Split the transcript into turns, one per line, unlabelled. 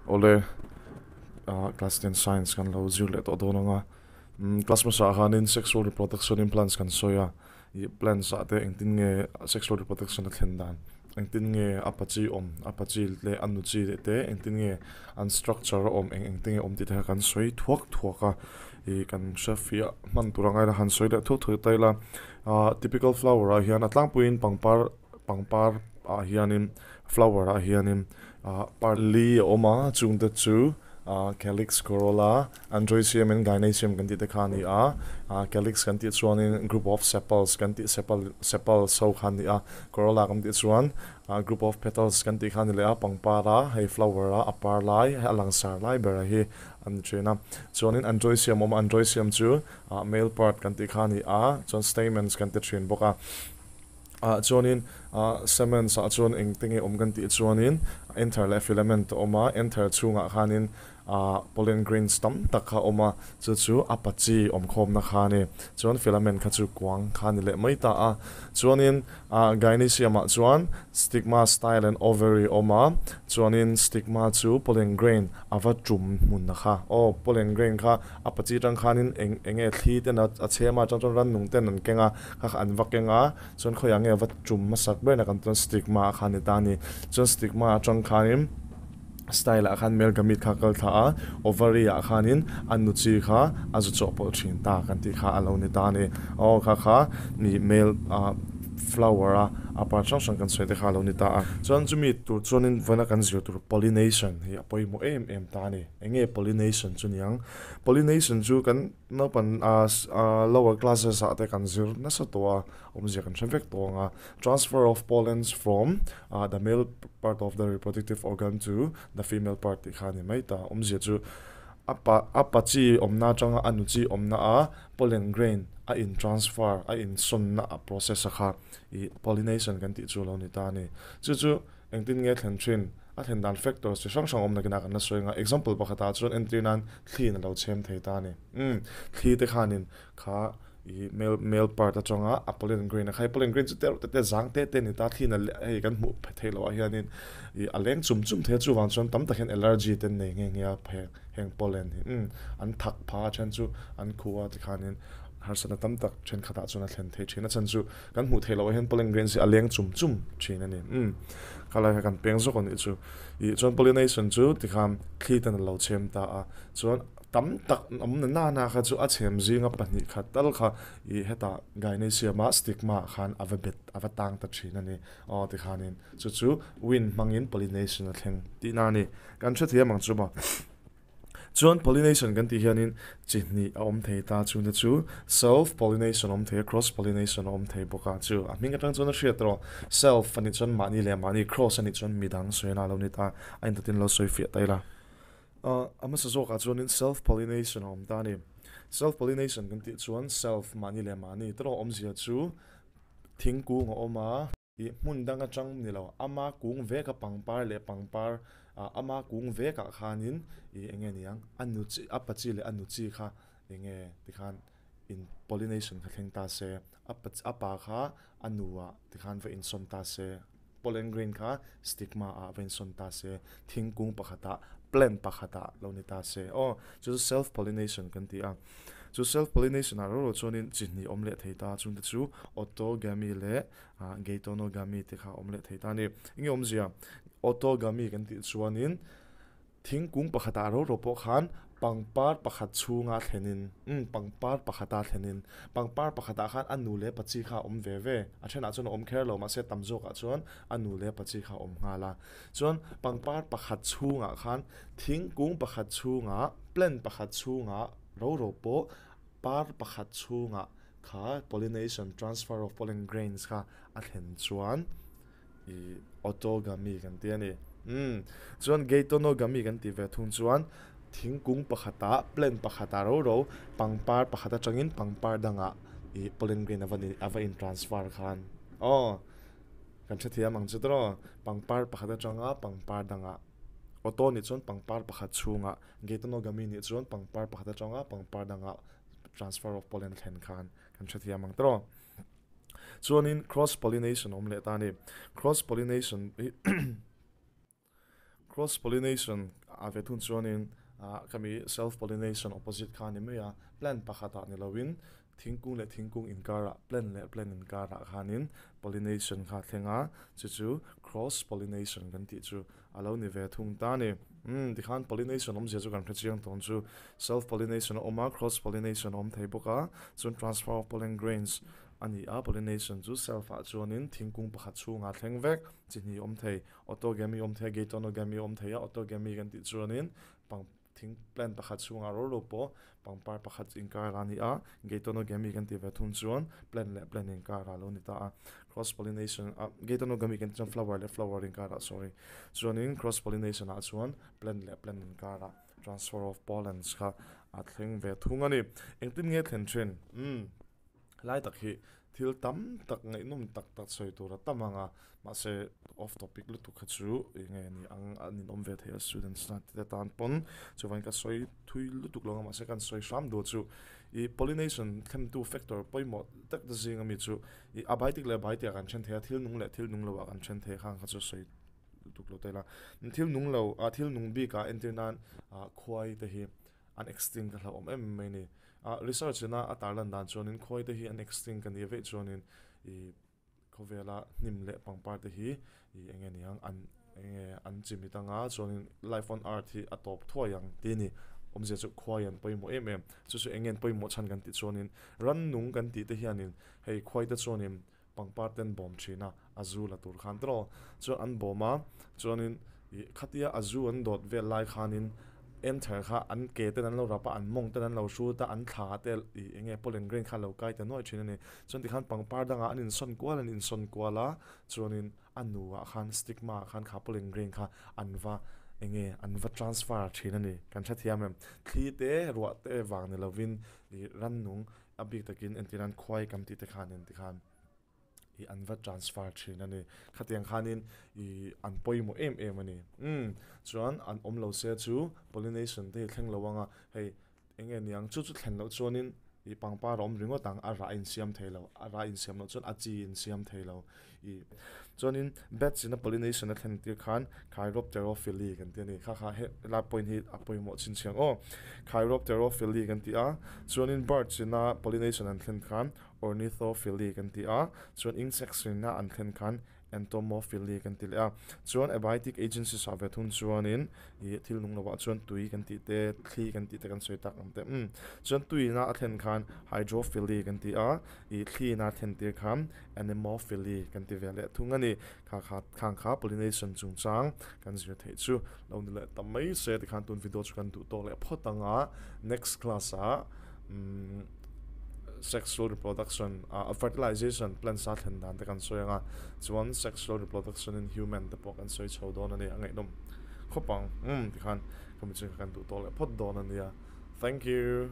Awle, class 10 science kan lo zir leh tawh dawn ang a. Class hmasa ah khanin sexual reproduction in plants kan sawi a, ih plants ah te engtin nge sexual reproduction a thlen dan, engtin nge a pa chi awm, a pa chi leh a nu chi leh te engtin nge an structure a awm eng eng te nge awm tih te kha kan sawi thuak thuak a, ih kan hre fiah hman tur angai la han sawi leh thuak thuak ta ila, ah typical flower ah hian a tlangpuiin pangpar pangpar ah hianin flower ah hianin ah par li a awm a chungte chu ah calyx corolla androecium and gynoecium kan tih te kha a ni a ah calyx kan tih chuanin group of sepals kan tih sepal sepals ho kha a ni a corolla kan tih chuan ah group of petals kan tih kha a ni leh a pangpar a hei flower a a par lai a langsar lai ber a hi a ni thin a chuanin androecium a awm a androecium chu ah male part kan tih kha a ni a chuan stamens kan ti thin bawk a. Ah chuanin ah cements ah chuan engte nge awm kan tih chuanin anther leh filament a awm a, anther chhungah khanin ah pollen grains tam tak kha a awm a, chu chu a pa chi awm khawmna kha a ni. Chuan filament kha chu kuang kha a ni leh mai ta a. Chuanin ah gynoecium ah chuan stigma, style and ovary a awm a, chuanin stigma chu pollen grain a va tum hmun a kha. Aw pollen grain kha a pa chi atang khanin eng eng nge thli ten a a chhem a, chuan chuan rannung ten an keng a. Kha kha an va keng a, chuan khawiah nge va tum hmasak ber na kan chuan stigma a kha a ni ta a ni. Chuan stigma atang khanin style ah khan male gamete kha a kal thla a, ovary ah khanin a nu chi kha a zu chawhpawlh thin ta kan tih kha a lo ni ta a ni. Aw kha kha mi male ah flower a a part hrang hrang kan sawi te kha a lo ni ta a. Chuan chumi tur chuanin vawiina kan zir tur pollination hi a pawimawh em em ta a ni. Eng nge pollination chu niang? Pollination chu kan Naupang lower classes ah te kan zir nasa tawh a, awmzia kan hre vek tawh ang a. Transfer of pollens from the male part of the reproductive organ to the female part tih kha a ni mai ta. Awmzia chu a pa a pa chi awmna atanga a nu chi awmna a pollen grain a in transfer a insawnna a process a kha ih pollination kan tih chu a lo ni ta a ni. Chu chu Engtin nge thlen thin? A thlen dan factors chi hrang hrang awm nakin a kan la sawi ang a, example pakhatah chuan entir nan thliin a lo chhem thei ta a ni. Umm, thli te khanin kha i male male part atanga a pollen grain a kha, hei pollen grain chu tereuh te te zang te te a ni ta, thliin a hei kan hmuh theih loh ah hianin i a leng chum chum thei a, chuvang chuan tam tak hian allergy te an nei nghe nghe a heng heng pollen hi umm an thak pha a then chu an khu a tikhanin harsatna tam tak thenkhatah chuan a thlen thei thin a chhan chu Kan hmuh theih loh ah hian pollen grains hi a leng chum chum thin a ni. Umm, khalai kha kan peng zawk a nih chu. Ih chuan pollination chu tikhan thli ten a lo chhem ta a, chuan tam tak awm na nana kha chu a chhem zinga pahnih khat tal kha ih hetah gynoecium a stigma ah khan a va bet a va tang ta thin a ni. Aw tikhanin chu chu wind hmangin pollination a thleng tihna a ni. Kan hrethiam ang chu maw. Chuan pollination kan tih hianin chi hnih a awm thei ta, chungte chu self pollination a awm thei a, cross pollination a awm thei bawk a, chu a hming atang chuan a hriat erawh self a nih chuan mahni leh mahni, cross a nih chuan midang sawiin a lo ni ta, a intatin lo sawi fiah ta ila. A hmasa zawkah chuanin self pollination a awm ta a ni. Self pollination kan tih chuan self mahni leh mahni te erawh awmzia chu thingkung a awm a, Ih hmun dang atang ni lo, ama kung veka pangpar leh pangpar ah ama kung vekah khanin ih eng nge niang a nu chi a pa chi leh a nu chi kha eng nge tikhan in pollination kha thleng ta se, a pa a pa kha a nu ah tikhan va insawn ta se, pollen grain kha stigma ah va insawn ta se, thingkung pakhatah plant pakhatah lo ni ta se aw chu chu self pollination kan ti a. Chu self pollination ah ro ro chuanin chi hnih awm leh thei ta chungte chu autogamy leh Ah geitonogamy te kha awm leh thei ta a ni. Enge awmzia? Autogamy kan tih chuanin thingkung pakhatah ro ro pawh khan pangpar pakhat chhunga thlenin umm pangpar pakhata thlenin pangpar pakhatah khan a nu leh pachi kha a awm ve ve. A thenah chuan a awm kher lo mahse tam zawkah chuan a nu leh pachi kha a awm nghal a. Chuan pangpar pakhat chhungah khan thingkung pakhat chhungah plant pakhat chhungah ro ro pawh par pakhat chhungah Kha pollination, transfer of pollen grains kha a thlen chuan i autogamy kan ti a ni. Umm, chuan geitonogamy kan tih ve thung chuan thingkung pakhatah, plant pakhatah ro ro pangpar pakhat atangin pangpar dangah i pollen grain a va ni a va in transfer khan. Aw, kan hrethiam ang chu tawh, pangpar pakhat atanga pangpar dangah auto nih chuan pangpar pakhat chhungah, geitonogamy nih chuan pangpar pakhat atanga pangpar dangah transfer of pollen thlen khan kan hre thiam ang tawh. Chuanin cross pollination awm leh ta a ni. Cross pollination hi cross pollination A ve thung chuanin khami self pollination opposite kha a ni mai a, plant pakhatah ni loin thingkung leh thingkung inkarah plant leh plant inkarah khanin pollination kha a thleng a, chu chu cross pollination kan tih chu a lo ni ve thung ta a ni. Umm tikhan pollination awmzia chu kan hre chiang tawn chu self pollination a awm a, cross pollination a awm thei bawk a, chuan transfer of pollen grains a ni a, pollination chu self ah chuanin thingkung pakhat chhungah a thleng vek, chi hnih awm thei. Autogamy awm thei a, geitonogamy awm thei a, autogamy kan tih chuanin pang thing plant pakhat chhungah ro ro pawh pangpar pakhat inkar a ni a, geitonogamy kan tih ve thung chuan plant leh plant inkar a lo ni ta a, cross pollination ah geitonogamy kan tih chuan flower leh flower inkar ah sorry chuanin cross pollination ah chuan plant leh plant inkar ah transfer of pollens kha a thleng ve thung a ni. Engtin nge thlen thin? Umm. Lai tak hi thil tam tak ngaihnawm tak tak sawi tur a tam ang a, mahse off topic lutuk kha chu eng nge ni ang a ninawm ve thei a students na te tan pawn chuvangin ka sawi thui lutuk lo ang a mahse kan sawi hram duh chu ih pollination thlentu factor pawimawh tak te zing ami chu ih a baitik leh baitik ah kan then thei a thil nung leh thil nung lo ah kan then thei a khang kha chu sawi lutuk lo ta ila thil nung lo ah thil nung bik ah entir nan ah khuai te hi. An extinct ka hlauhawm em mai ni. Ah research ina a tarlan dan chuanin khawi te hi an extinct a nih veih chuanin ih khawvela hnim leh pangpar te hi ih eng nge niang an eng nge an chimit anga chuanin life on earth hi a tawp thuai ang tih a ni. Awmzia chu khuai an pawimawh em em. Chu chu eng nge an pawimawh chhan kan tih chuanin rannung kan tih te hianin hei khuai te chuanin pangpar te an bawm thin a, a zu la tur khan tawh chuan an bawm a, chuanin ih khatia a zu an dawt vel lai khanin anther kha an ke ten an lo rap a, an mawng ten an lo hrut a, an thla te ih eng nge pollen grain kha a lo kai ta nuaih thin a ni. Chuan tikhan pangpar dangah an insawn kual an insawn kual a, chuanin a nuah khan stigma ah khan kha pollen grain kha an va eng nge an va transfer thin a ni. Kan hrethiam em? Thli te ruah te vang ni lovin ih rannung A bik takin entir nan khuai kam tih te khan en tikhan ih an va transfer thin a ni. Khatiang khanin ih an pawimawh em em a ni. Umm chuan an awm lo se chu pollination te hi thleng lo ang a, hei eng nge niang chu chu thlen loh chuanin ih pangpar a awm ringawt ang a rah a insiam thei lo, a rah a insiam loh chuan a chi insiam thei lo. Ih chuanin bats ina pollination a thlen tir khan Chiropterophily kan ti a ni. Kha kha he lai point hi a pawimawh chhinchhiang aw. Chiropterophily kan ti a, chuanin birds ina pollination an thlen khan Ornithophily kan ti a, chuan insects ina an thlen khan Entomophily kan ti leh a. Chuan abiotic agencies ah ve thung chuanin ih thil nung lovah chuan tui kan tih te, thli kan tih te kan sawi tak ang te. Umm chuan tuiina a thlen khan Hydrophily kan ti a, ih thliina a thlen tir khan Anemophily kan ti ve leh thung a ni. Kha kha khang kha pollination chungchang kan zir theih chu lo ni leh ta mai se tikhan tun video chu kan duh tawk leh phawt ang a, next class ah umm sexual reproduction ah fertilization plants a thlen dan te kan sawi ang a, chuan sexual reproduction in human te pawh kan sawi chho dawn a ni a ngaihnawm khawp ang umm tikhan ka mi chu kan duh tawk leh phawt dawn a nia thank you.